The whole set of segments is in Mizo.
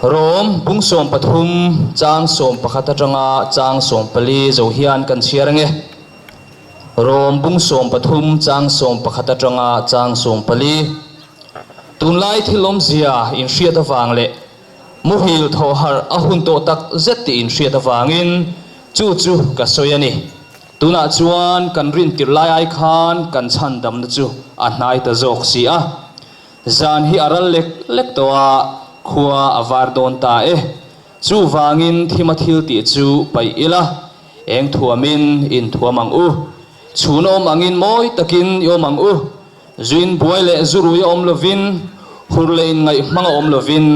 Rom bung 13 chang 11 atanga chang 14 zo hian kan chhiar ange. Rom bung 13 chang 11 atanga chang 14. Tunlai thil awmzia inhriat avang leh muhil thawh harh a hun tawh tak zet tih inhriat avangin chu chu ka sawi a ni. Tunah chuan kan rintirh lai ai khan kan chhandamna chu a hnai ta zawk si a. Zan hi a ral lek lek tawh a, khua a var dawn ta e. Chuvangin thima thil tih chu paih ila, eng thuamin inthuam ang u. Chhun awm angin mawi takin i awm ang u. Zuin buai leh zurui a awm lovin, hur leh inngaih hmang a awm lovin,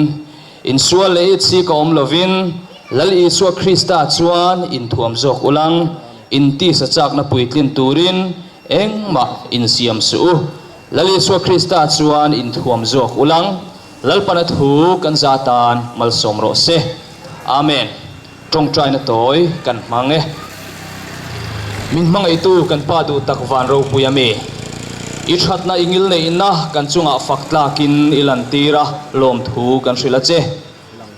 insual leh itsik a awm lovin, Lal Isua Krista chuan inthuam zawk ulang, intisa chakna puitlin turin engmah insiam suh u. Lal Isua Krista chuan inthuam zawk ulang, Lalpana thu kan za tan malsawm rawh se. Amen. Tawngtaina tawi kan hmang e. Min hmangaihtu kan Pa duh tak van ropui a mi. I thatna i ngil neihna kan chungah fak tlakin i lantir a, lawmthu kan hrilh a che.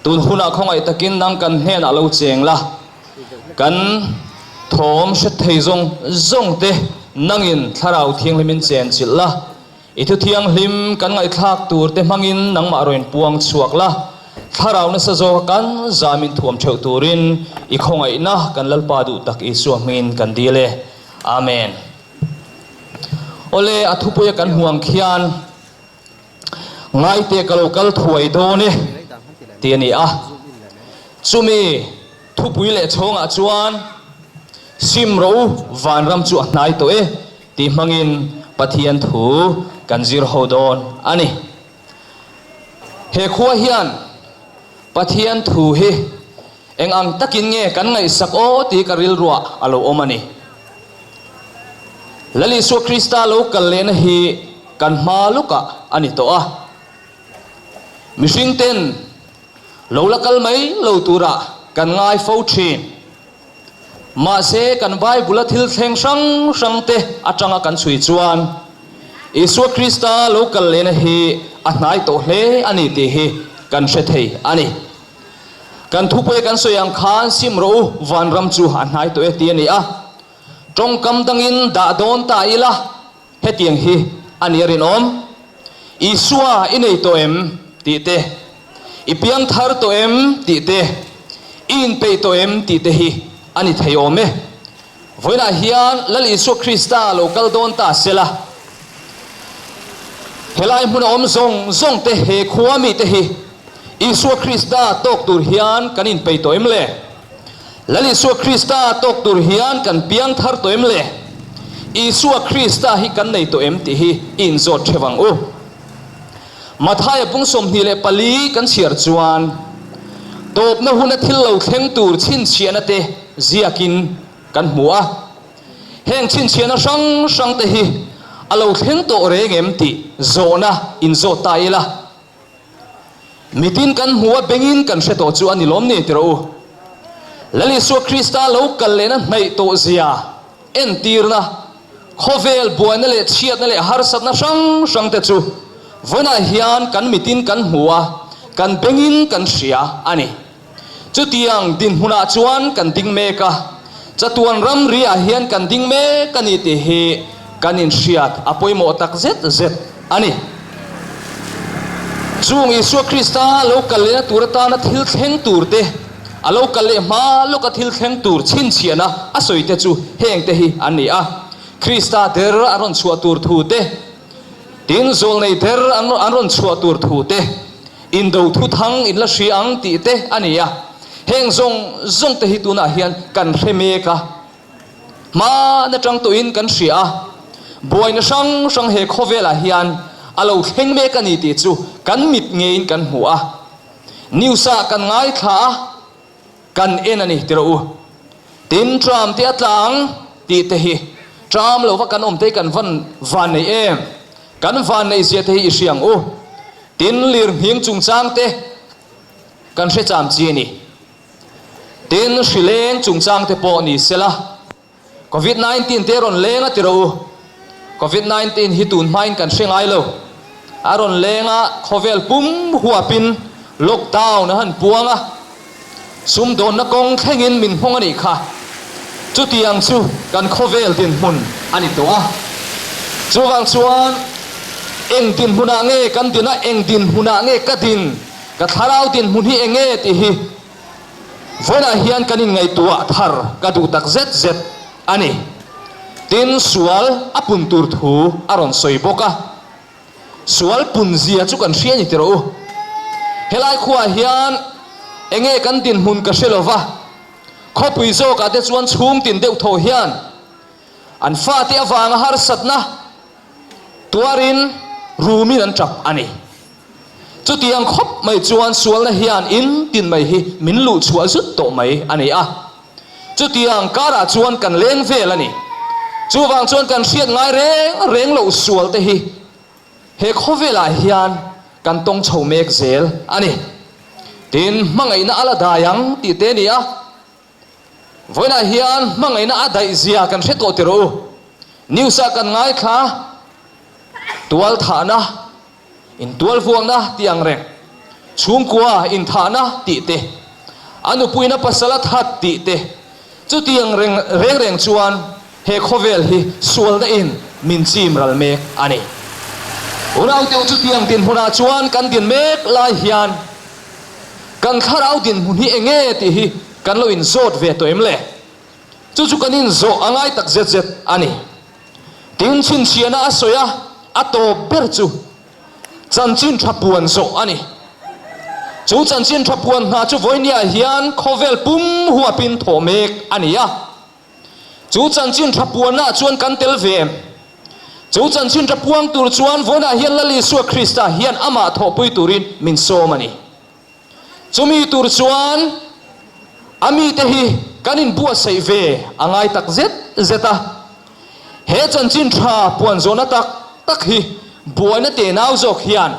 Tun hunah khawngaih takin nang kan hnenah lo cheng la, kan thawm hret thei zawng zawng te nangin Thlarau Thianghlimin chen chilh la, I thu thianghlim kan ngaihthlak tur te hmangin nangmah rawn puang chhuak la, Thlarau nasa zawka kan zamin thuam theuh turin i khawngaihna kan Lalpa duh tak Isua hmingin kan dil e. Amen. Awle, a thupuia kan hmuh ang khian Ngaite ka lo kal thuai dawn e tih a ni a. Chumi thupui leh chhawngah chuan Sim rawh u, vanram chu a hnai tawh e. Tih hmangin Pathian thu kan zir ho dawn a ni. He khua hian Pathian thu hi eng ang takin nge kan ngaihsak aw tih ka rilruah a lo awm a ni. Lal Isua Krista lo kal lehna hi kan hma lukah a ni tawh a. Mihring ten lo la kal mai lo turah kan ngai fo thin. Mahse, kan Bible-a thil thleng hrang hrangte atanga kan chhui chuan Isua Krista lo kal lehna hi a hnai tawh hle a ni tih hi kan hre thei a ni. Kan thupui kan sawi ang khan sim rawh u, vanram chu a hnai tawh e tih a ni a. Tawngkam dangin dah dawn ta ila Hetiang hi a ni a rinawm. Isua i nei tawh em? tih te, I piang thar tawh em? tih te, I inpeih tawh em? tih te hi a ni thei awm e. Vawiinah hian Lal Isua Krista lo kal dawn ta se la, helai hmuna awm zawng zawng te, he khua mite hi Isua Krista tawk tur hian kan inpeih tawh em le? Lal Isua Krista tawk tur hian kan piang thar tawh em le? Isua Krista hi kan nei tawh em tih hi i inzawt theuh ang u. Mathaia pung 24 kan chhiar chuan tawpna huna thil lo thleng tur chhinchhiahna te ziakin kan hmu a. Heng chhinchhiahna hrang hrang te hi a lo thleng tawh reng em tih zawhna inzawt ta ila. Mitin kan hmu a, bengin kan hre tawh chu a ni lawm ni ti rawh u. Lal Isua Krista lo kal lehna hnaih tawh zia entirna, khawvel buaina leh chhiatna leh harsatna hrang hrang te chu vawiinah hian kan mitin kan hmu a, kan bengin kan hria a ni. Chutiang dinhmunah chuan kan ding mek a, chatuan ramri ah hian kan ding mek a ni tih hi kan inhriat a pawimawh tak zet zet a ni. Chung Isua Krista lo kal lehna tur atana thil thleng tur te, a lo kal leh hma lawka thil thleng tur chhinchhiahna a sawi te chu heng te hi an ni a, Krista der a rawn chhuah tur thu te, tin zawlnei der an rawn chhuah tur thu te, Indo thu thang in la hria ang tih te a ni a, heng zawng zawng te hi tunah hian kan hre mek a, hman atang tawhin kan hria a, buaina hrang hrang he khawvelah hian a lo thleng mek a ni tih chu kan mit ngeiin kan hmu a, news ah kan ngaithla a, kan en a ni ti rawh u. Tin, tram te a tla ang tih te hi tram lova kan awm te hi kan van van nei em? Kan van neih zia te hi i hria ang u. Tin, lirnghing chungchang te kan hre cham chi a ni. Tin, hrileng chungchang te pawh ni sela. Covid 19 te rawn leng a ti rawh u. Covid 19 hi tun hmain kan hre ngai lo. A rawn leng a, khawvel pum huapin Lockdown a han puang a, sumdawnna kawng thlengin min hmawng a nih kha. Chutiang chu kan khawvel dinhmun a ni tawh a. Chuvang chuan eng dinhmunah nge kan din a, eng dinhmunah nge ka din, ka thlarau dinhmun hi eng nge tih hi vawiinah hian kan inngaihtuah thar ka duh tak zet zet a ni. Tin, sual a pun tur thu a rawn sawi bawk a. Sual pun zia chu kan hria ni tiraw u. Helai khuaah hian enge kan dinhmun ka hre lova, khawpui zawkah te chuan chhungtin deuh thaw hian an fate avanga harsatna tuarin rumin an tap a ni. Chutiang khawp mai chuan sualna hian in tin mai hi min luh chhuah zut tawh mai a ni a. Chutiang karah chuan kan leng vel a ni. Chuvang chuan kan hriat ngai reng reng loh sual te hi he khawvelah hian kan tawng chho mek zel a ni. Tin, hmangaihna a la dai ang tih te a ni a. Vawiinah hian hmangaihna a daih zia kan hre tawh tiraw u. News ah kan ngaithla tual thahna. Intualvuakna tih ang reng, chhungkua inthahna tih te, a nupuina pasal a that tih te, chutiang reng reng reng chuan he khawvel hi sualna in min chim ral mek a ni. Unau deuh chutiang dinhmunah chuan kan din mek lai hian kan thlarau dinhmun hi eng nge tih hi kan lo inzawt ve tawh em le? Chu chu kan inzawh a ngai tak zet zet a ni. Tin, chhinchhiahna a sawi a, a tawp ber chu chanchin tha puan zawh a ni. Chu chanchin tha puan hna chu vawinia hian khawvel pum huapin thawh mek a ni a. Chu chanchin tha puannaah chuan kan tel ve em? Chu chanchin tha puang tur chuan vawiinah hian Lal Isua Krista hian amah thawhpui turin min sawm a ni. Chumi tur chuan a mite hi kan inbuatsaih ve a ngai tak zet zet a. He chanchin tha puan zawhna tak tak hi buaina tenau zawk hian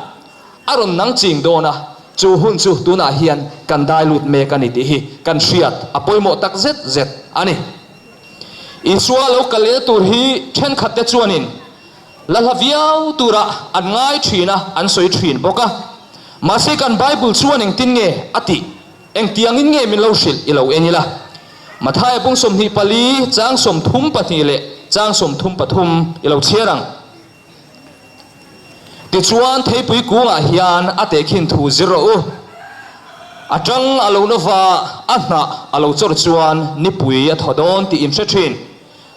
a rawn nang ching dawn a, chu hun chu tunah hian kan dai lut mek a ni tih hi kan hriat a pawimawh tak zet zet a ni. Isua lo kal leh tur hi thenkhatte chuanin La hla viau turah an ngai thin a, an sawi thin bawk a. Mahse kan Bible chuan engtin nge a tih? Engtiangin nge min lo hrilh i lo en ila? Mathaia bung 24 chang 32 leh chang 33 i lo chhiar ang. Tichuan theipui kungah hian a tehkhin thu zir rawh u. A tang a lo nova a hnah a lo chawr chuan nipui a thaw dawn tih in hre thin.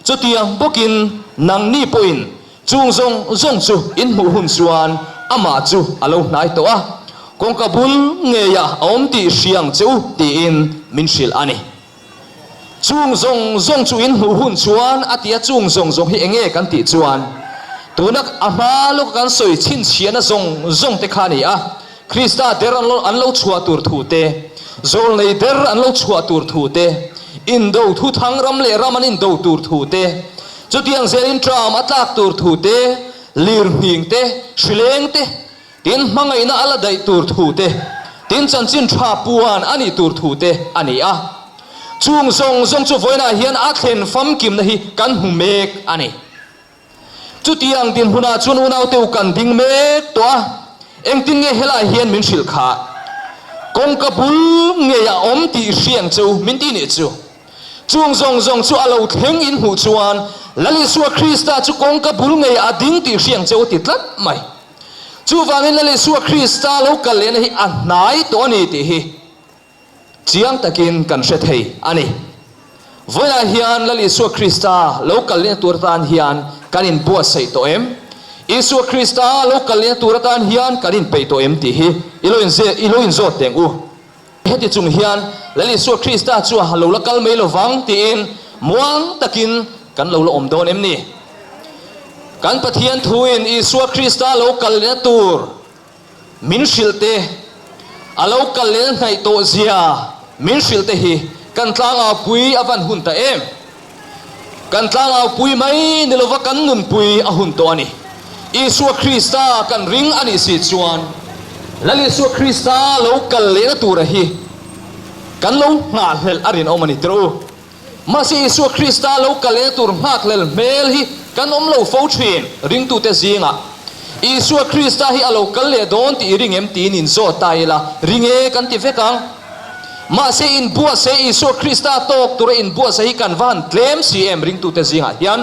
Chutiang bawkin nangni pawhin chung zawng zawng chu in hmuh hun chuan amah chu a lo hnai tawh a, kawngka bul ngeiah a awm tih hria ang che u tiin min hrilh a ni. Chung zawng zawng chu in hmuh hun chuan a ti a, chung zawng zawng hi enge kan tih chuan tuna a hma lawka kan sawi chhinchhiahna zawng zawng te kha a ni a, Krista der an lo chhuah tur thu te, zawlnei der an lo chhuah tur thu te, indo thuthang ram leh ram an indo tur thu te, chutiang zelin tram a tlak tur thu te, lirnghing te, hrileng te, tin hmangaihna a la daih tur thu te, tin chanchin tha puan a nih tur thu te a ni a. Chung zawng zawng chu vawiinah hian a thlen famkimna hi kan hmu mek a ni. Chutiang dinhmunah chuan unaute u kan ding mek tawh a, engtin nge helai hian min hrilh khah? Kawngka bul ngei a awm tih hria ang che u, min ti nih chu. Chung zawng zawng chu a lo thleng in hmuh chuan Lal Isua Krista chu kawngka bul ngei a ding tih hria ang che u ti tlat mai. Chuvangin Lal Isua Krista lo kal lehna hi a hnai tawh a ni tih hi. Chiang takin kan hre thei a ni. Vawiinah hian Lal Isua Krista lo kal lehna tur atan hian kan inbuatsaih tawh em? Isua Krista lo kal lehna tur atan hian kan inpeih tawh em tih hi i lo inzeh i lo inzawt teng u. Heti chung hian Lal Isua Krista chu a lo la kal mai lo vang tiin muang takin kan lo la awm dawn em ni? Kan Pathian thuin Isua Krista lo kal lehna tur Min hrilh te, a lo kal leh hnaih tawh zia min hrilh te hi kan tlangaupui a van hun ta em? Kan tlangaupui mai ni lova kan nunpui a hun tawh a ni. Isua Krista kan ring a nih si chuan Lal Isua Krista lo kal lehna tura hi kan lo nghahhlelh a rinawm a ni tirh u. Mahse Isua Krista lo kal lehna tur nghakhlel hmel hi kan awm lo fo thin ringtute zingah. Isua Krista hi a lo kal leh dawn tih i ring em tiin inzawt ta ila, ring e kan ti vek ang. Mahse inbuatsaih Isua Krista tawk tura inbuatsaih hi kan va han tlem si em ringtute zingah hian.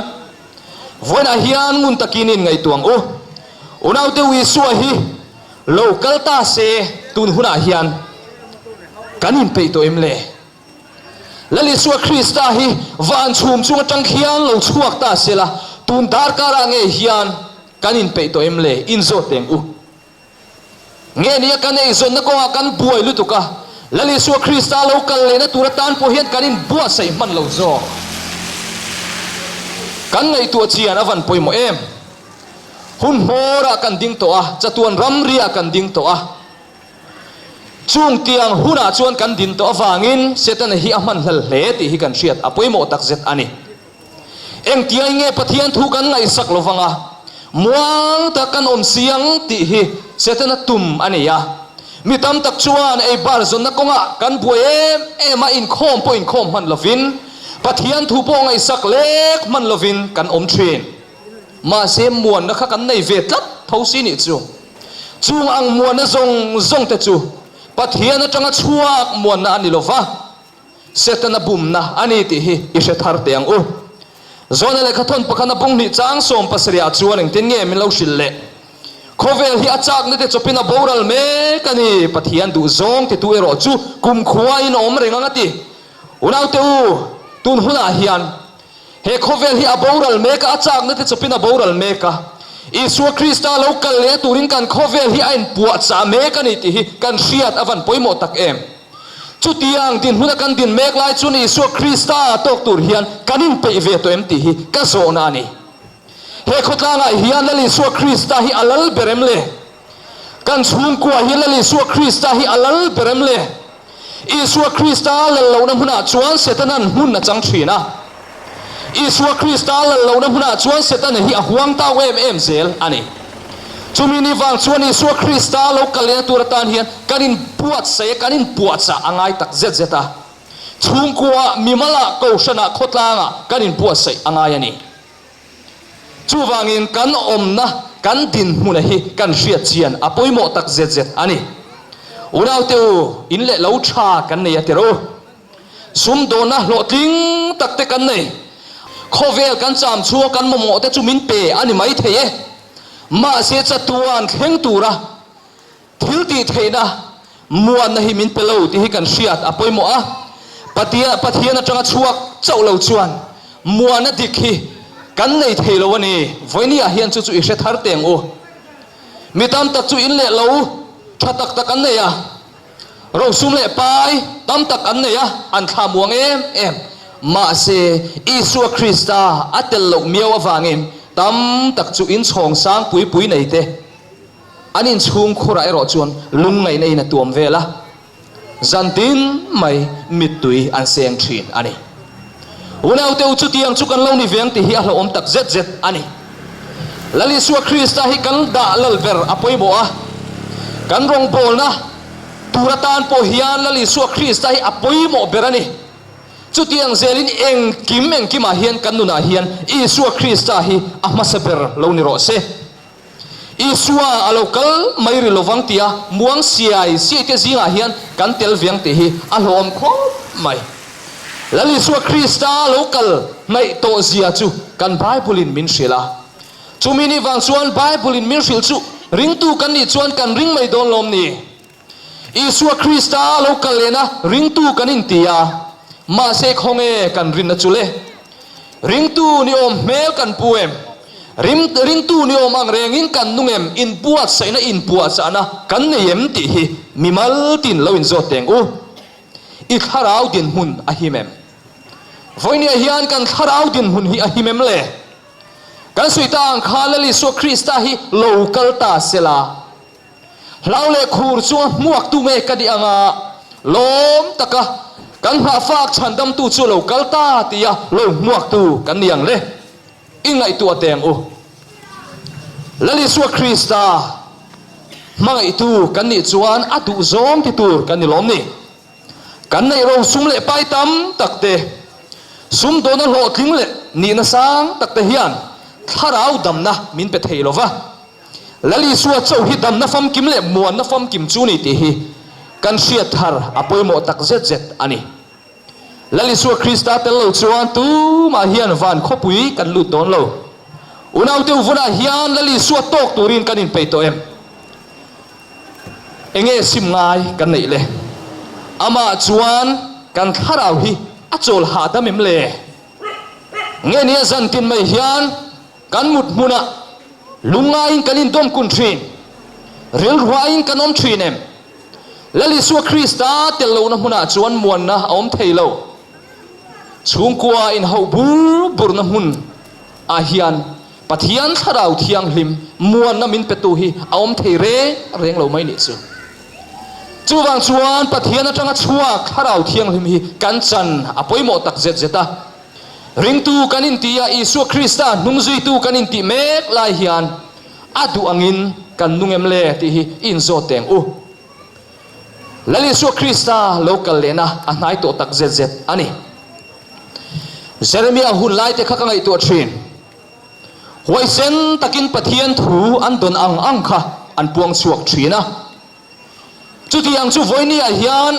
Vawiinah hian ngun takin inngaihtuah ang u. Unaute u Isua hi lo kal ta se tun hunah hian kan inpeih tawh em le? Lal Isua Krista hi van chhum chung atang khian lo chhuak ta se la, tun darkarah ngei hian kan inpeih tawh em le? Inzawt teng u. Nge nia kan eizawnna kawngah kan buai lutuk a, Lal Isua Krista lo kal lehna tur atan pawh hian kan inbuatsaih hman lo zawk. Kan ngaihtuah chian a van pawimawh em? Hun hmawrah kan ding tawh a, chatuan ramriah kan ding tawh a. Chung tiang hunah chuan kan din tawh avangin Setana hi a hmanhlel hle tih hi kan hriat a pawimawh takzet a ni. Engtiang nge Pathian thu kan ngaihsak lo vanga muang tak kan awm si ang tih hi Setana tum a ni a. Mi tam tak chuan ei bar zawnna kawngah kan buai em em a, inkhawm pawh inkhawm hman lovin, Pathian thu pawh ngaihsak lek hman lovin kan awm thin. Mahse muanna kha kan nei ve tlat tho si nih chu. Chung ang muanna zawng zawng te chu Pathian atanga chhuak muanna a ni lova. Setana bumna a ni tih hi i hre thar teh ang u. Zawna lehkha thawn pakhat a bung hnih chang 70 ah chuan engtin nge min lo hrilh leh? Khawvel hi a chakna te chawpin a boral mek a ni, Pathian duh zawng titu erawh chu kumkhuain a awm reng ang a ti. Unaute u, tun hunah hian he khawvel hi a boral mek a, a chakna te chawpin a boral mek a. Isua Krista lo kal leh turin kan khawvel hi a inpuahchah mek a ni tih hi kan hriat a van pawimawh tak em. Chutiang dinhmuna kan din mek lai chuan Isua Krista tawk tur hian kan inpeih ve tawh em tih hi ka zawhna a ni. He khawtlangah hian Lal Isua Krista hi a lal ber em le? Kan chhungkua hi Lal Isua Krista hi a lal ber em le? Isua Krista lal lohna hmunah chuan Setanan hmun a chang thin a. Isua Krista lal lohna hmunah chuan Setana hi a huang tau em em zel a ni. Chumi ni vang chuan Isua Krista lo kal lehna tur atan hian kan inbuatsaih a, kan inpuahchah a ngai tak zet zet a. Chhungkuaah, mimalah, kohhranah, khawtlangah kan inbuatsaih a ngai a ni. Chuvangin kan awmna, kan dinhmuna hi kan hriat chian a pawimawh tak zet zet a ni. Unaute u, in leh lo tha kan nei a tirh u. Sumdawnna hlawhtling tak te kan nei. Khawvel kan cham chhunga kan mamawh te chu min pe a ni mai thei e. Mahse chatuan thleng tura thil tih theihna muanna hi min pe lo tih hi kan hriat a pawimawh a. Pathian atanga chhuak chauh lo chuan muanna dik hi kan nei thei lo a ni. Vawinia hian chu chu i hre thar teng u. Mi tam tak chu in leh lo tha tak tak an nei a. Rosum leh pai tam tak an nei a, an thla muang em em. Mahse, Isua Krista a tel loh miau avangin tam tak chu inchhawng sang pui pui nei te an inchhung khurah erawh chuan lungngaihna in a tuam vel a, zan tin mai mittui an seng thin a ni. Unaute u chutiang chu kan lo ni veng tih hi a hlauhawm tak zet zet a ni. Lal Isua Krista hi kan dah lal ber a pawimawh a, kan rawngbawlna tur atan pawh hian Lal Isua Krista hi a pawimawh ber a ni. Chutiang zelin engkim engkimah hian kan nunah hian Isua Krista hi a hmasa ber lo ni rawh se. Isua a lo kal mai ri lovang tia muang siai siai te zingah hian kan tel veng tih hi a hlawm khawp mai. Lal Isua Krista lo kal hnaih tawh zia chu kan Bible-in min hrilh a. Chumi ni vang chuan Bible-in min hrilh chu ringtu kan nih chuan kan ring mai dawn lawm ni? Isua Krista lo kal lehna ringtu kan inti a, mahse khawnge kan rinna chu le? Ringtu ni awm hmel kan pu em? Rim, ringtu ni awm ang rengin kan nung em? Inbuatsaihna, inpuahchahna kan nei em tih hi mimal tin lo inzawt teng u. I thlarau dinhmun a him em? Vawinia hian kan thlarau dinhmun hi a him em le? Kan sawi ta ang kha Lal Isua Krista hi lo kal ta sela. Hlau leh khur chunga hmuaktu nge ka nih anga lawm taka kan nghahfak chhandamtu chu lo kal ta tia lo hmuaktu kan ni ang le? I ngaihtuah teng u. Lal Isua Krista hmangaihtu kan nih chuan a duhzawng ti tur kan ni lawm ni. Kan neih ro sum leh pai tam tak te, sumdawna hlawhtling leh nihna sang tak te hian thlarau damna min pe thei lo va. Lal Isua chauh hi damna famkim leh muanna famkim chu ni tih hi kan hriat thar a pawimawh tak zet zet a ni. Lal Isua Krista tel lo chuan tumah hian van khawpui kan lut dawn lo. Unaute uvunah hian Lal Isua tawk turin kan inpeih tawh em? Enge sim ngai kan neih le? Amah chuan kan thlarau hi a chawl hahdam em le? Nge nia zantin mai hian kan mut hmunah lungngaiin kan indawm kun thin, rilruain kan awm thin em? Lal Isua Krista tel lohna hmunah chuan muanna a awm thei lo. Chhungkua inhauh bur burna hmun ah hian Pathian Thlarau Thianghlim muanna min petu hi a awm thei reng reng lo mai nih chu. Chuvang chuan Pathian atanga chhuak Thlarau Thianghlim hi kan chan a pawimawh tak zet zet a. Ringtu kan inti a, Isua Krista hnungzuitu kan intih mek lai hian a duh angin kan nung em le tih hi i inzawt teng u. Lal Isua Krista lo kal lehna a hnai tawh tak zet zet a ni. Jeremia hun lai te kha ka ngaihtuah thin. Huaisen takin Pathian thu an dawn ang ang kha an puang chhuak thin a. Chutiang chu vawinia hian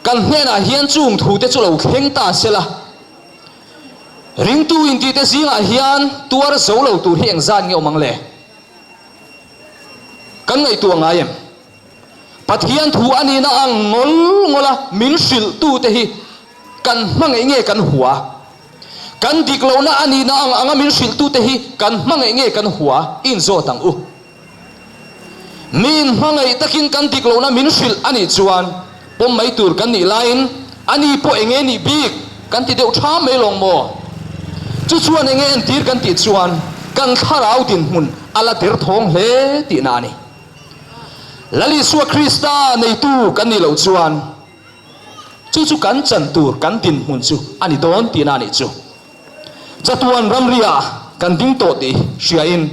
kan hnenah hian chung thu te chu lo thleng ta se la, ringtu intihte zingah hian tuar zo lo tur hi engzat nge awm ang le? Kan ngaihtuah ngai em? Pathian thu a nihna ang ngawl ngawl a min hrilh tu te hi kan hmangaih nge kan hua? Kan dik lohna a nihna ang anga min hrilh tu te hi kan hmangaih nge kan hua? Inzawt ang u. Min hmangaih takin kan dik lohna min hrilh a nih chuan pawm mai tur kan nih laiin a ni pawh enge nih bik kan ti deuh tha mai lawng maw? Chu chuan enge entir kan tih chuan kan thlarau dinhmun a la der thawng hle tihna a ni. Lal Isua Krista neitu kan nih loh chuan chu chu kan chan tur kan dinhmun chu a ni dawn tihna a nih chu. Chatuan ramriah kan ding tawh tih hriain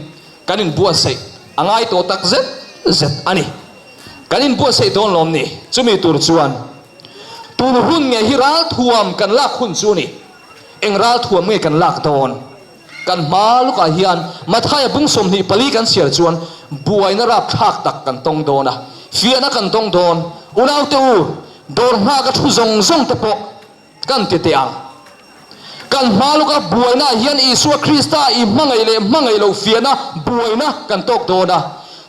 kan inbuatsaih a ngai tawh tak zet zet a ni. Kan inbuatsaih dawn lawm ni? Chumi tur chuan tun hun nge hi ralthuam kan lak hun chu ni? Eng ralthuam nge kan lak dawn? Kan hma lukah hian Mathaia bung 24 kan chhiar chuan buaina rapthlak tak kan tawng dawn a, fiahna kan tawng dawn. Unaute u, dawr nghak a thu zawng zawng te pawh Kan ti teh ang. Kan hma lawka buainaah hian Isua Krista i hmangaih leh hmangaih loh fiahna buaina kan tawk dawn a.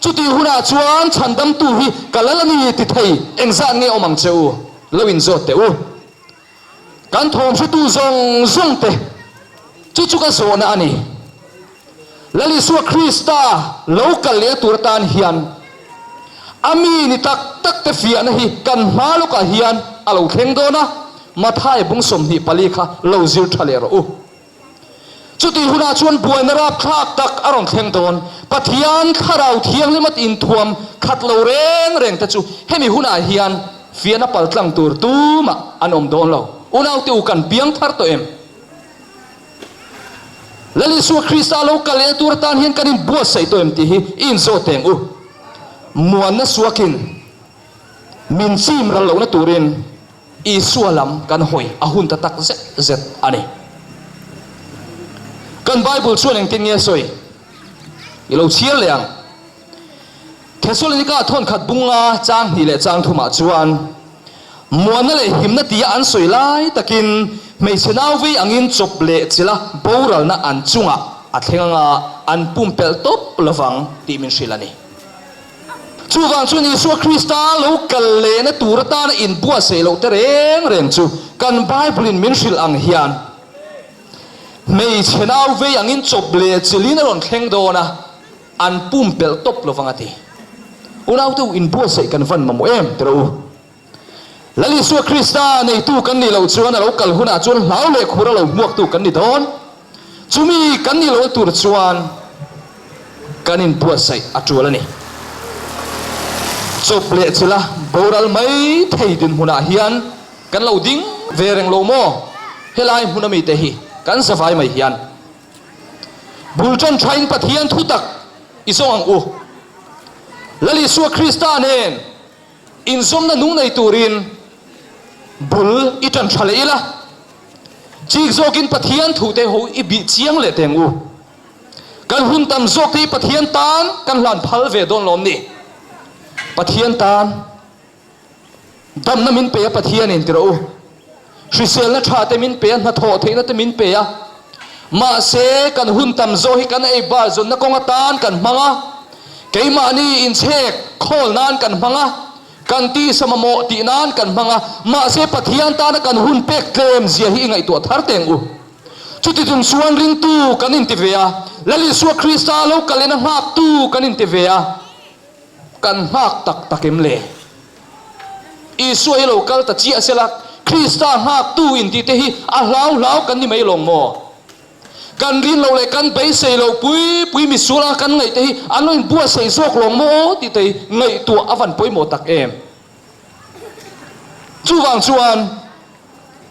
Chutih hunah chuan chhandamtu hi ka lal a ni ti thei engzat nge awm ang che u? Lo inzawt teh u. Kan thawmhritu zawng zawng te chu chu ka zawhna a ni. Lal Isua Krista lo kal leh tur atan hian a mi ni tak tak te fiahna hi kan hma lawkah hian a lo thleng dawn a, Mathai bung 24 kha lo zir tha leh rawh u. Chutih hunah chuan buaina rapthlak tak a rawn thleng dawn. Pathian Thlarau Thianghlim at inthuam khat lo reng reng te chu hemi hunah hian fiahna paltlang tur tumah an awm dawn lo. Unaute u kan piang thar tawh em? Lal Isua Krista lo kal leh tur atan hian kan inbuatsaih tawh em tih hi i inzawt teng u. Muanna suakin min chim ral lohna turin Isua lam kan hawi a hun ta tak zet zet a ni. Kan Bible chuan engtin nge sawi? I lo chhiar leh ang. Thesalonika thawnkhat bunga chang hnih leh chang thumah chuan muanna leh himna tia an sawi lai takin hmeichhe nau vei angin chawp leh chila boralna an chungah a thleng anga an pumpelh tawp lovang tih min hrilh a ni. Chuvang chuan Isua Krista lo kal lehna tur atana inbuatsaih loh te reng reng chu kan Bible-in min hrilh ang hian hmeichhe nau vei angin chawp leh chilin a rawn thleng dawn a, An pumpelh tawp lovang a ti. Unaute u inbuatsaih kan van mamawh em ti rawh u. Lal Isua Krista neitu kan nih loh chuan a lo kal hunah chuan hlau leh khur a lo hmuaktu kan ni dawn. Chumi kan nih lohna tur chuan kan inbuatsaih a tul a ni. Chawp leh chila boral mai thei dinhmunah hian kan lo ding ve reng lo maw? Helai hmun amite hi kan zavai mai hian. Bul ṭan ṭhain Pathian thutak i zawng ang u. Lal Isua Krista nen inzawmna nung nei turin bul i ṭan ṭha leh ila. Chik zawkin Pathian thute ho i bih chiang leh teng u. Kan hun tam zawk te hi Pathian tan kan hlan phal ve dawn lawm ni? Pathian tan damna min pe a Pathianin ti rawh u. Hriselna tha te min pe a, hnathawh theihna te min pe a. Mahse kan hun tam zawk hi kan ei bar zawnna kawng atan kan hmang a, keimahni inchhek khawl nan kan hmang a, kan tisa mamawh tih nan kan hmang a, mahse Pathian tana kan hun pek tlem zia hi i ngaihtuah thar teng u. Chuti chung chuan ringtu kan inti ve a, Lal Isua Krista lo kal in a nghaktu kan inti ve a, kan nghak tak tak em le? Isua hi lo kal ta chiah sela, Krista nghaktu intih te hi a hlau hlau kan ni mai lawng maw? Kan rin loh leh kan beisei loh pui pui misual anga kan ngaih te hi an lo inbuatsaih zawk lawng maw tih te hi ngaihtuah a van pawimawh tak em? Chuvang chuan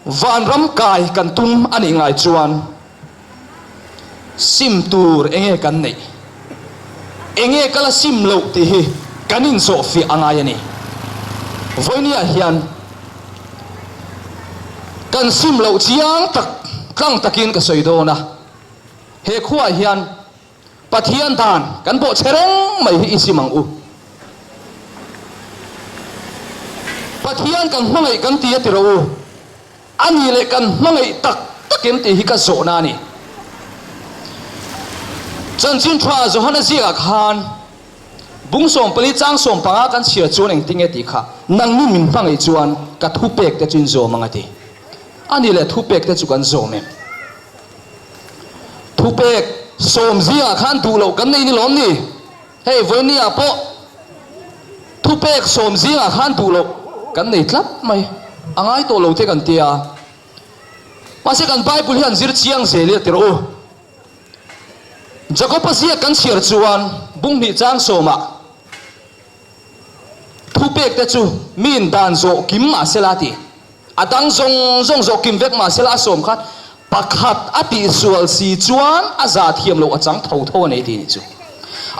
vanram kai kan tum a nih ngai chuan sim tur enge kan neih, enge ka la sim loh tih hi kan inzawhfiah a ngai a ni. Vawinia hian kan sim loh chiang tak tlang takin ka sawi dawn a, he khuaah hian Pathian dan kan bawh che reng mai hi i sim ang u. Pathian kan hmangaih kan ti a ti rawh u. A ni leh kan hmangaih tak tak em tih hi ka zawhna a ni. Chanchin tha Johana ziakah khan bung 14 chang 15 kan chhiar chuan engtin nge tih kha nangni min hmangaih chuan ka thupek te chu in zawm ang a ti. A ni leh thupek te chu kan zawm em? Thupek sawm zingah khan duh loh kan nei ni lawm ni? Hei vawinia pawh thupek sawm zingah khan duh loh kan nei tlat mai. A ngai tawh lo te kan tia. Mahse kan Bible hi an zir chiang zel i a ti rawh u. Jakob-a ziak kan chhiar chuan bunghnih chang sawmah thupek te chu miin dan zawh kim mahsela a ti. A dang zawng zawng zawh kim vek mahsela a sawm khan pakhat a tihsual si chuan a zah thiam loh a chang tho tho a nei tih a nih chu.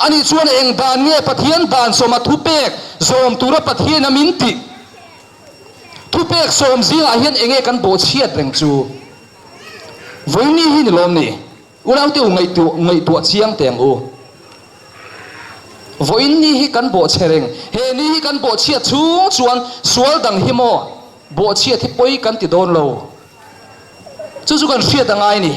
Ani chuan eng dan nge Pathian dan sawma thupek zawm tura Pathian a min tih? Thupek sawm zingah hian enge kan bawhchhiat reng chu? Vawiini hi ni lawm ni? Unaute u ngaihtuah ngaihtuah chiang teh ang u. Vawiin ni hi kan bawhchhe reng. He ni hi kan bawhchhiat chhung chuan sual dang hi maw bawhchhiat hi pawi kan ti dawn lo. Chu chu kan hriat a ngai ni.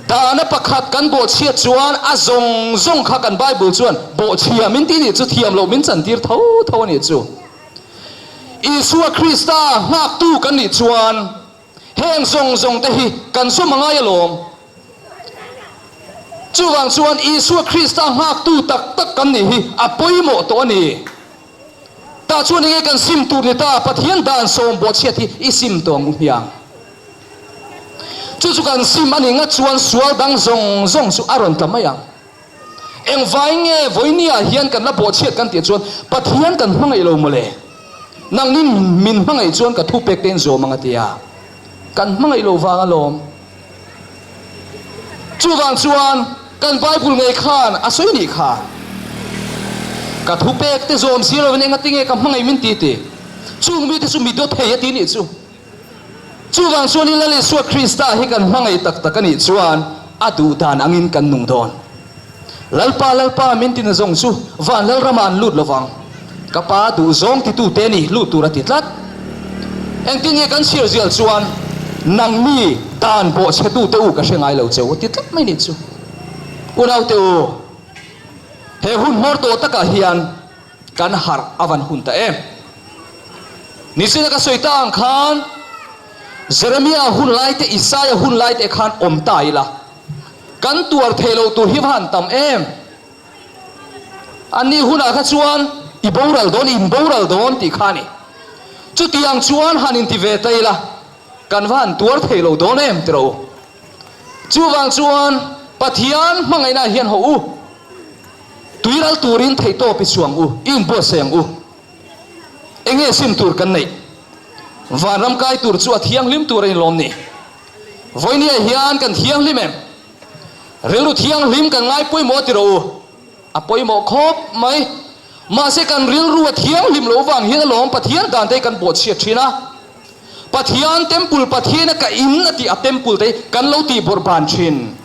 Dahna pakhat kan bawhchhiat chuan a zawng zawng kha kan Bible chuan bawhchhia min ti nih chu thiam loh min chantir tho tho a nih chu. Isua Krista nghaktu kan nih chuan Heng zawng zawng te hi kan zawm a ngai alawm. Chuvang chuan Isua Krista nghaktu tak tak kan nih hi a pawimawh tawh a ni. Tah chuan enge kan sim tur ni ta, Pathian dan sawm bawhchhiat hi i sim tawh ang u hmiang. Chu chu kan sim a nih ngat chuan sual dang zawng zawng chu a rawn tla mai ang. Engvai nge vawinia hian kan la bawhchhiat kan tih chuan Pathian kan hmangaih lo mawle. Nangni min hmangaih chuan ka thupek te in zawm ang a ti a. Kan hmangaih lo vang alawm. Chuvang chuan kan Bible ngei khan a sawi nih kha. Ka thupek te zawm si lovin engati nge ka hmangaih min ti ti. Chung mite chu mi dawt thei a ti nih chu. Chuvang chuanin Lal Isua Krista hi kan hmangaih tak tak a nih chuan a duh dan angin kan nung dawn. Lalpa, Lalpa min tina zawng chu van Lalramah an lut lovang. Ka Pa duh zawng titute ni lut tur a ti tlat. Engtin nge kan chhiar zial chuan nangni dan bawhchhetute u ka hre ngai lo cheu a ti tlat mai nih chu. Unaute u, he hun hmawr tawh takah hian Kan harh a van hun ta em? Nichina ka sawi ta ang khan Jeremia hun lai te Isaia hun lai te khan awm ta ila kan tuar theih loh tur hi va han tam em? Anni hunah kha chuan i boral dawn, in boral dawn tih kha a ni. Chutiang chuan han inti ve ta ila kan va han tuar theih lo dawn em tiraw u? Chuvang chuan Pathian hmangaihna hian hawh u. Tuiral turin theihtawp i chhuang u, i inbuatsaih ang u. Enge sim tur kan neih? Vanram kai tur chu a thianghlim tur a inlawm ni. Vawinia hian kan thianghlim em? Rilru thianghlim kan ngai pawimawh ti rawh u. A pawimawh khawp mai. Mahse kan rilru a thianghlim loh vang hian alawm Pathian dan te hi kan bawhchhiat thin a. Pathian temple Pathiana ka in a tih a temple te hi kan lo tih bawrhban thin.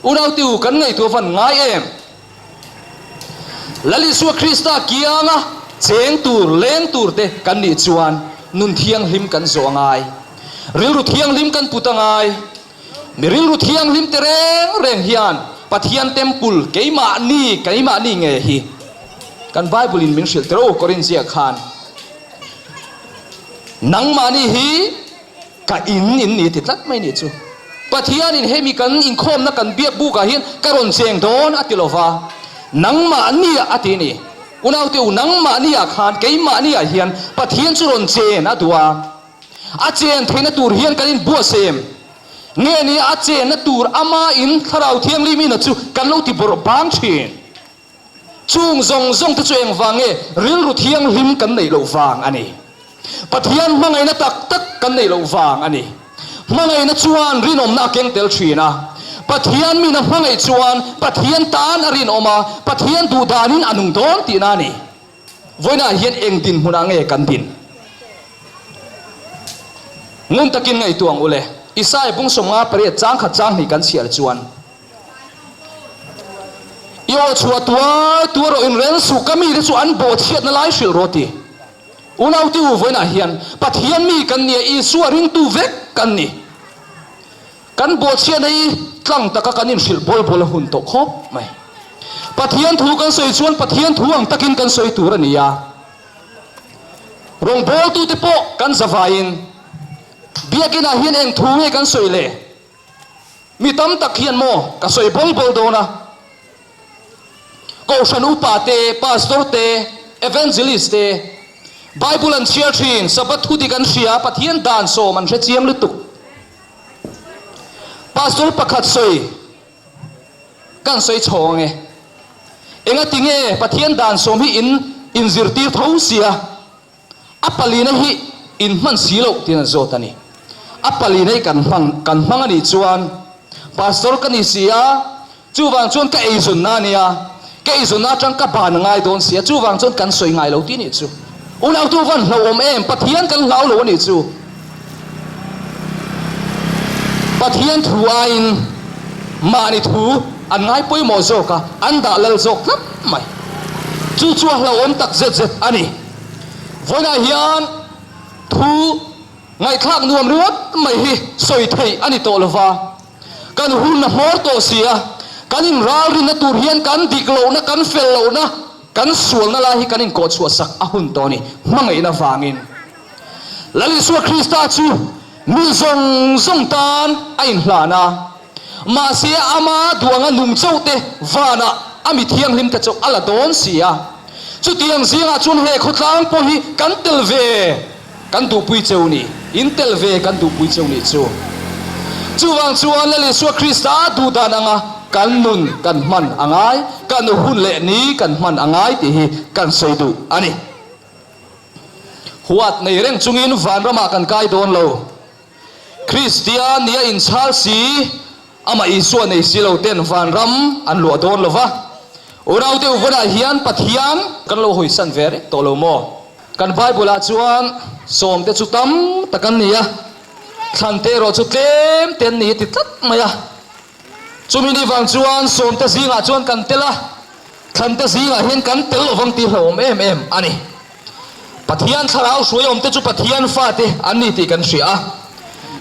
Unaute u, kan ngaihtuah van ngai em? Lal Isua Krista kianga cheng tur, leng tur te kan nih chuan nun thianghlim kan zawh a ngai. Rilru thianghlim kan put a ngai. Mi rilru thianghlim te reng reng hian Pathian temple keimahni, keimahni nge hi kan Bible in min hrilh tero Korinthia khan nangmahni hi ka in in ni ti tlat mai nih chu. Pathianin hemi kan inkhawmna kan biak bukah hian ka rawn cheng dawn a ti lova, nangmahniah a ti ni. Unaute u, nangmahniah khan keimahniah hian Pathian chu rawn chen a duh a. A chen theihna tur hian kan inbuatsaih em? Nge ni a chenna tur amahin Thlarau Thianghlim ina chu kan lo ti bawrh bang thin? Chung zawng zawng te chu engvang nge rilru thianghlim kan neih loh vang a ni. Pathian hmangaihna tak tak kan neih loh vang a ni. Hmangaihna chuan rinawmna a keng tel thin a. Pathian min a hmangaih chuan Pathian tan a rinawm a, Pathian duhdanin a nung dawn tihna a ni. Vawiinah hian eng dinhmunah nge kan din? Ngun takin ngaihtuah ang ule. Isaiah bung 58 changkhat changhnih kan chhiar chuan, I aw chhuah tuar tuar rawh inrel suh, ka mite chu an bawhchhiatna lai hrilh rawh ti. Unaute u vawiinah hian Pathian mi kan nia, Isua ringtu vek kan ni. Kan bawhchhiatna hi tlang taka kan inhrilh bawl bawl a hun tawh khawp mai. Pathian thu kan sawi chuan Pathian thu ang takin kan sawi tur a ni a. Rawngbawltute pawh kan zavaiin Biakinah hian eng thu nge kan sawi le? Mi tam tak hian maw ka sawi bawl bawl dawn a, Kohhran upa te, Pastor te, Evangelist te, Bible an chhiar thin, Sabbath thu dik an hria, Pathian dan sawm an hre chiang lutuk. Pastor pakhat sawi kan sawi chhawng ange. Engati nge Pathian dan sawm hi in inzirtir tho sia? A palina hi in hman si loh tiin an zawt a ni. A palina hi kan hman kan hmang a nih chuan Pastor ka ni si a, chuvang chuan ka eizawnna a nia, ka eizawnna atang ka ban a ngai dawn si a, chuvang chuan kan sawi ngai lo tih a nih chu. Unautu van hlauhawm em, Pathian kan hlau lo a nih chu. Pathian thu aiin mahni thu an ngai pawimawh zawk a, an dah lal zawk tlat mai. Chu chu a hlauhawm tak zet zet a ni. Vawiinah hian thu ngaihthlak nuam ringawt mai hi sawi theih a ni tawh lo va, kan hun a hmawr tawh si a, kan inralrinna tur hian kan dik lohna, kan fel lohna, kan sualna lai hi kan inkawhchhuah sak a hun tawh a ni, hmangaihna vangin. Lal Isua Krista chu mi zawng zawng tan a inhlan a, mahse ama duanga nung chauhte vanah a mi thianghlimte chu a la dawn si a. Chutiang zingah chuan he khawtlang pawh hi kan tel ve kan duhpui cheu ni, in tel ve kan duhpui cheu nih chu. Chuvang chuan Lal Isua Krista duhdan anga kan nun kan hman a ngai, kan hun leh ni kan hman a ngai tih hi kan sawi duh a ni. Huat nei reng chungin vanramah kan kai dawn lo. Kristian nia inchhal si, amah Isua nei si lo ten vanram an luah dawn lo va. Unaute uvawnah hian Pathian kan lo hawisan ve reng tawh lo maw? Kan Bible-ah chuan sawmte chu tam tak an ni a, thlante erawh chu tlem te an ni a ti tlat mai a. Chumi ni vang chuan sawmte zingah chuan kan tel a, thlante zingah hian kan tel lovang tih hlauhawm em em a ni. Pathian thlarau hruaiawmte chu Pathian fate an ni tih kan hria a.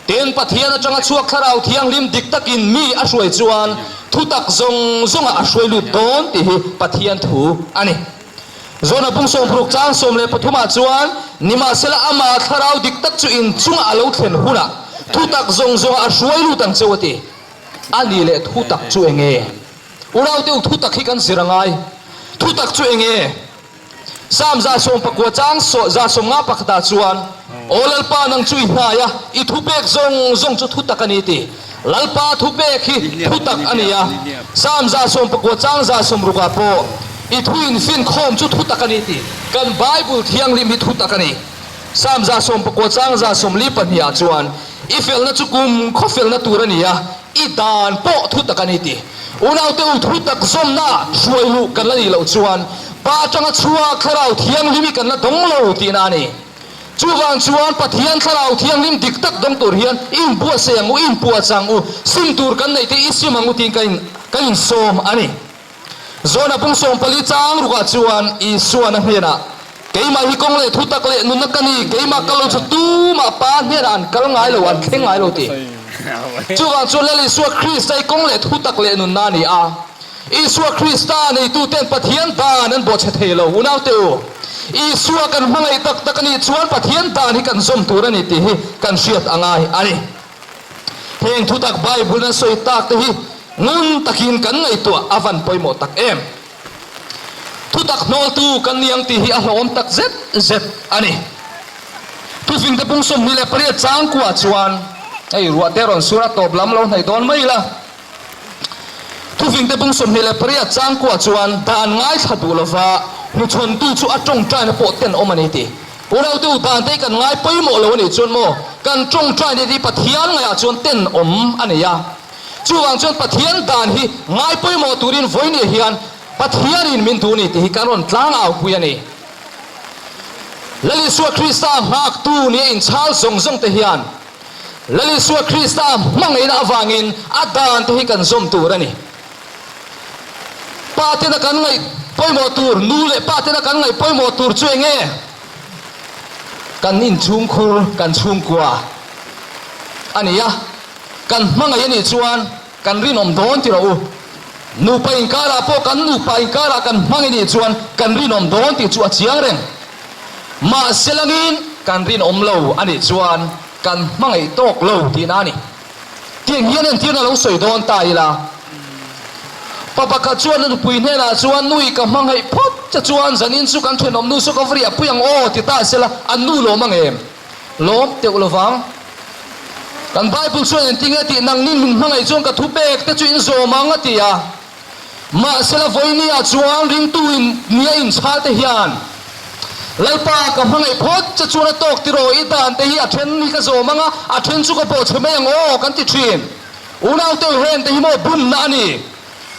Tin, Pathian atanga chhuak thlarau thianghlim dik takin mi a hruai chuan thutak zawng zawngah a hruai lut dawn tih hi Pathian thu a ni. Zawna bung sawmruk chang 13 ah chuan, Nimahsela ama thlarau dik tak chu inchungah a lo thlen hunah thutak zawng zawngah a hruai lut ang cheu a ti. A ni leh thutak chu enge? Unaute u thutak hi kan zir a ngai. Thutak chu enge? Psalm 19 chang 51 ah chuan, Aw Lalpa nang chu i hnai a, i thupek zawng zawng chu thutak a ni ti. Lalpa thupek hi thutak a ni a. Psalm 90 chang 60 ah pawh, I thu infinkhawm chu thutak a ni ti. Kan Bible thianghlim hi thutak a ni. Psalm 90 chang 42 ah chuan, I felna chu kum khaw felna tur a ni a, i dan pawh thutak a ni ti. Unaute u thutak zawmna hruai luh kan la nih loh chuan Pa atanga chhuak Thlarau Thianghlim hi kan la dawng lo tihna a ni. Chuvang chuan Pathian Thlarau Thianghlim dik tak dawng tur hian i inbuatsaih ang u, i inpuahchah ang u, sim tur kan neih te i sim ang u tiin ka in ka insawm a ni. Zawna bung 14 chang rukah chuan Isuan a hnenah, Keimah hi kawng leh thutak leh nunna ka ni, keimah kal lo chu tumah Pa hnenah an kal ngai lo, an thleng ngai lo ti. Chuvang chuan Lal Isua Krista hi kawng leh thutak leh nunna a ni a. Isua Krista neituten Pathian dan an bawhchhe thei lo. Unaute u, Isua kan hmangaih tak tak a nih chuan Pathian dan hi kan zawm tur a ni tih hi kan hriat a ngai a ni. Heng thutak Bible an sawi tak te hi ngun takin kan ngaihtuah a van pawimawh tak em. Thutak hnawltu kan ni ang tih hi a hlawhawm tak zet zet a ni. Thufingte pung 28 changkuah chuan hei ruahte rawn sur a tawp lam lo hnaih dawn mai ila. Thufingte pung 28 changkuah chuan dan ngaithla duh lova hnuchhawntu chu a tawngtaina pawh tenawm a ni tih. Unautu dante hi kan ngai pawimawh lo a nih chuan maw kan tawngtaina hi Pathian ngaihah chuan tenawm a nei a. Chuvang chuan Pathian dan hi ngai pawimawh turin vawinia hian Pathianin min duh ni tih hi kan rawn tlang au pui a ni. Lal Isua Krista nghaktu nia inchhal zawng zawng te hian Lal Isua Krista hmangaihna avangin a dan te hi kan zawm tur a ni. Pa tena kan ngaih pawimawh tur, nu leh pa tena kan ngaih pawimawh tur chu eng nge? Kan inchhungkhur, kan chhungkua a ni a. Kan hmangaih a nih chuan kan rinawm dawn ti rawh u. Nupa inkarah pawh kan nupa inkarah kan hmangaih a nih chuan kan rinawm dawn tih chu a chiang reng. Mahse langin kan rinawm lo a nih chuan kan hmangaih tawk lo tihna a ni. Tiang hian entirna lo sawi dawn ta ila. Pa pakhat chuan a nupui hnenah chuan, Nui ka hmangaih phawt che chuan zanin chu kan thenawm nu saw ka va riah pui ang aw ti ta sela an nu lawm ang em? Lawm teuh lovang. Kan Bible chuan engtinge tih nangnin min hmangaih chuan ka thu pek te chu in zawm ang a ti a. Mahsela vawinia chuan ringtu in nia inchhal te hian Lalpa ka hmangaih phawt che chuan a tawk tiraw i dan te hi a then hi ka zawm ang a, a then chu ka bawhchhe mai ang aw kan ti thin. Unaute hen te hi maw bumna a ni.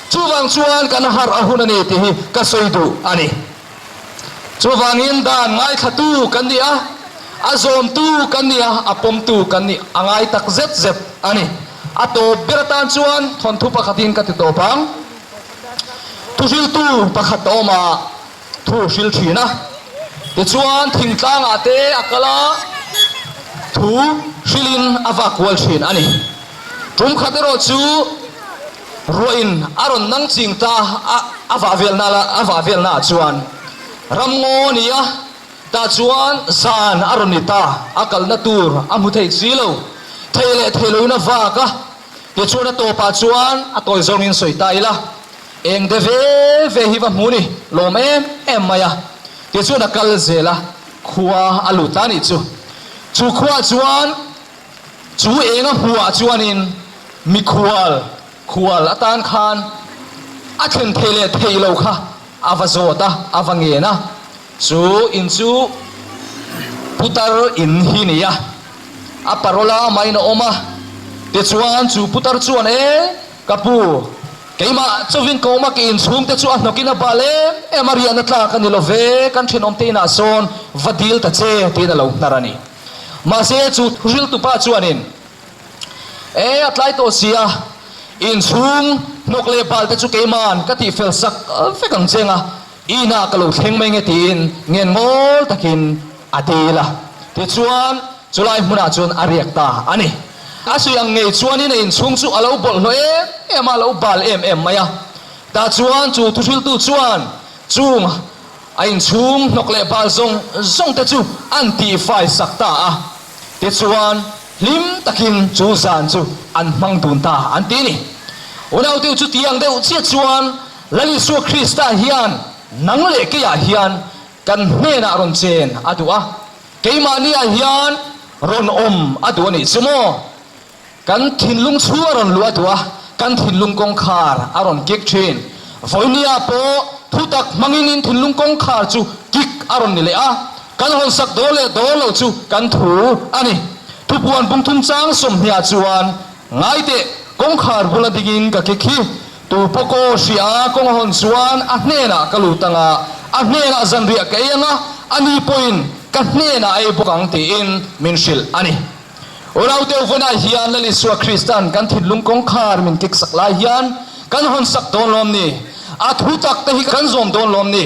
Chuvang chuan kan harh a hun a ni tih hi ka sawi duh a ni. Chuvangin dan ngaithlatu kan ni a, a zawmtu kan ni a, a pawmtu kan nih a ngai tak zet zet a ni. A tawp ber atan chuan thawnthu pakhatin ka ti tawp ang. Thuhriltu pakhat a awm a, thu hril thin a. Tichuan thingtlangah te a kal a, thu hrilin a vak kual thin a ni. Tum khat erawh chu ruahin a rawn nang ching ta a, a vah velna la a vah velna ah chuan ramngaw a ni a, tah chuan zan a rawn ni ta, a kalna tur a hmu thei si lo, thei leh thei loin a vak a, tichuan a tawpah chuan a tawi zawngin sawi ta ila, eng de ve ve hi va hmu ni, lawm em em mai a, tichuan a kal zel a, khua a lut ta a nih chu, chu khuaah chuan. Chu enga hmuhah chuanin mikhual khual atan khan a thlen thei leh thei lo kha a va zawt a, a va ngen a. Chu in chu putar in hi ni a, a parola main a awm a. Tichuan chu putar chuan, E ka pu, keimah chauhin ka awm a, ka inchhungte chu a hnawkin a bal em em a, riahna tlak a ni lo ve, kan thenawmte inah sawn va dil ta che, tiin a lo hnar a ni. Mahse chu thuhriltupa chuanin, E, a tlai tawh si a, inchhung hnawk leh bal te chu keiman ka tihfel sak vek ang cheng a, inah ka lo thleng mai nge tiin ngen ngawl takin a dil a. Tichuan chulai hmunah chuan a riak ta a ni. A sawi ang ngei chuanin a inchhung chu a lo bawlhhlawh em em a, a lo bal em em mai a. Tah chuan chu thuhriltu chuan chung A inchhung hnawk leh bal zawng zawng te chu an tihfai sak ta a, tichuan hlim takin chu zan chu an hmang dun ta an ti a ni. Unauteu chu tiang deuh chiah chuan Lal Isua Krista hian nang leh keiah hian kan hnenah rawn chen a duh a, keimahniah hian rawn awm a duh a nih chu maw? Kan thinlung chhung a rawn luah duh a, kan thinlung kawngkhar a rawn kik thin. Vawinia pawh thutak hmangin in thinlung kawngkhar chu kik a rawn ni leh a, kan hawnsak dawl leh dawl lo chu kan thu a ni. Thupuan bungthum chang 20 ah chuan, Ngai teh, kawngkhar bula dingin ka kik hi, tu pawh kaw hria a kawng a hawn chuan a hnenah ka lut ang a, a hnenah zanriah ka ei ang a, ani pawhin. ka hnenah a ei bawk ang tiin min hrilh a ni. Unau deuh vawnah hian Lal Isua Krista'n kan thinlung kawngkhar min kik sak lai hian kan hawn sak dawn lawm ni? A thu tak te hi kan zawm dawn lawm ni?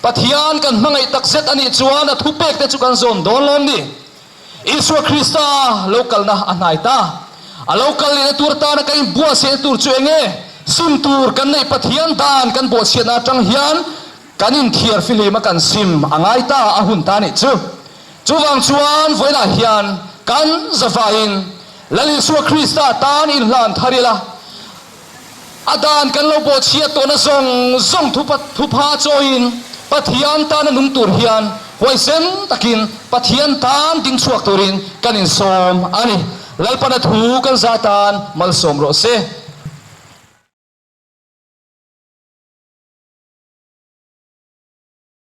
Pathian kan hmangaih tak zet a nih chuan a thupek te chu kan zawm dawn lawm ni? Isua Krista lo kalna a hnai ta. A lo kal lehna tur atana kan inbuatsaihna tur chu eng nge? Sim tur kan neih Pathian dan kan buatchhiatna atang hian kan inthiar fihlim a kan sim a ngai ta a hun ta nih chu. Chuvang chuan vawiinah hian kan zavaiin Lal Isua Krista tan inhlan thar ila, A dan kan lo bawhchhiat tawhna zawng zawng thupha chawiin Pathian tana nung tur hian huaisen takin Pathian tan ding chhuak turin kan insawm a ni. Lalpana thu kan za tan malsawm rawh se.